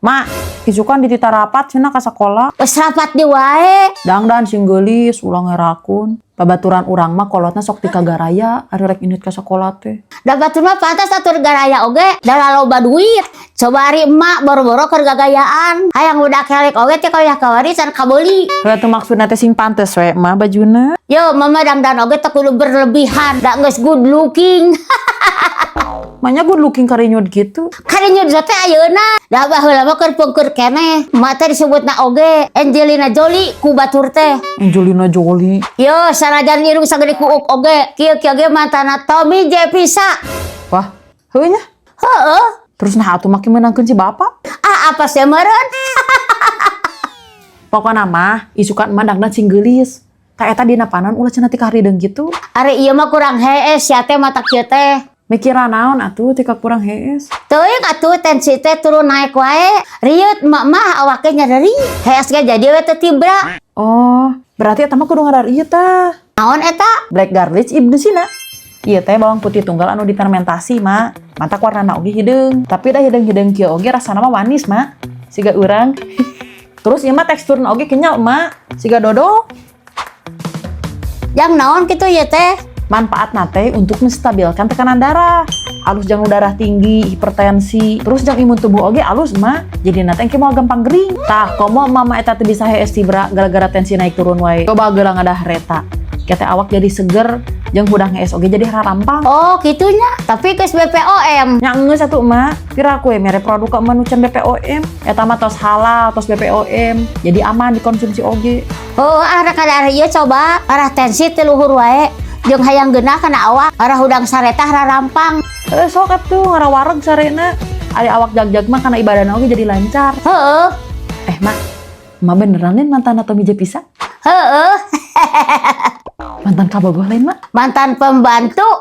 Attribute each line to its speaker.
Speaker 1: Mak, isukan dititah rapat cenah ka sakola.
Speaker 2: Geus rapat di wae.
Speaker 1: Dangdan sing geulis, ulah ngerakun. Babaturan urang mah kolotna sok ti kagaraya ari rek indit ka sakola teh.
Speaker 2: Da batur mah pantas atur garaya oge, da loba duit. Coba ari emak boro-boro keur gagayaan. Hayang budak kelek oge teh kaya kawari can kabeuli.
Speaker 1: Heuh, teu maksudna teh sing pantes we, mah, bajuna.
Speaker 2: Yo, mama dangdan oge teu kudu berlebihan, da geus good looking.
Speaker 1: Manya good looking karinyut gitu?
Speaker 2: Karinyut teh ayeuna. Da baheula mah keur pengker keneh. Emak teh disebutna oge Angelina Jolie ku batur teh.
Speaker 1: Angelina Jolie.
Speaker 2: Yo, sanajan irung sagede kuuk oge, kieu-kieu ge mantana Tommy Jepisa.
Speaker 1: Wah, heuh nya.
Speaker 2: Heeh.
Speaker 1: Terus nah atuh make meunangkeun si bapak.
Speaker 2: Ah, apa sih meureun?
Speaker 1: Pokona mah isukan emak dangdan sing geulis. Ka eta dina panon ulah cenah ti kaharideung gitu.
Speaker 2: Ari ieu mah kurang hees sia teh mata kieu teh.
Speaker 1: Mikiran naon atuh tika kurang hees?
Speaker 2: Teuing atuh, tensi teh turun naik wae. Rieut emak mah, awaknya nyeri. Hees ge jadi we teu tibra.
Speaker 1: Oh, berarti eta mah kudu ngadar ieu tah.
Speaker 2: Naon eta?
Speaker 1: Black Garlic Ibnu Sina. Ieu teh bawang putih tunggal anu difermentasi, Mak. Matak warnana oge hideung. Tapi dah hideung-hideung kieu oge rasana mah manis, Mak. Siga urang. Terus ieu mah teksturna oge kenyal, Mak. Siga dodol.
Speaker 2: Jang naon kitu ieu teh?
Speaker 1: Manfaatna teh untuk menstabilkan tekanan darah. Alus jang darah tinggi, hipertensi, terus jang imun tubuh oge alus, Mak. Jadi nate engke moal gampang gering. Tah, komo mama eta teu bisa hees tibra gara-gara tensi naik turun wae. Coba geura ngadahar eta. Kete awak jadi seger, jeung hudang hees oge jadi rarampang.
Speaker 2: Oh, kitunya. Tapi geus BPOM.
Speaker 1: Nya geus atuh, Emak, pira we mere produk ka emak nu can BPOM. Eta mah tos halal, tos BPOM. Jadi aman dikonsumsi oge.
Speaker 2: Oh, ah, rek kadar ieu coba. Arah tensi teu luhur wae. Jeung hayang geunah kana awak, arah hudang sare tah rarampang.
Speaker 1: Eh, sok atuh ngarawareg sarena. Ari awak jag-jag mah kana ibadahna oge jadi lancar.
Speaker 2: Heeh.
Speaker 1: Eh, Mak, Mak beneran lain mantan Tommy Jepisa?
Speaker 2: Heeh.
Speaker 1: Mantan kabogoh lain, Mak?
Speaker 2: Mantan pembantu.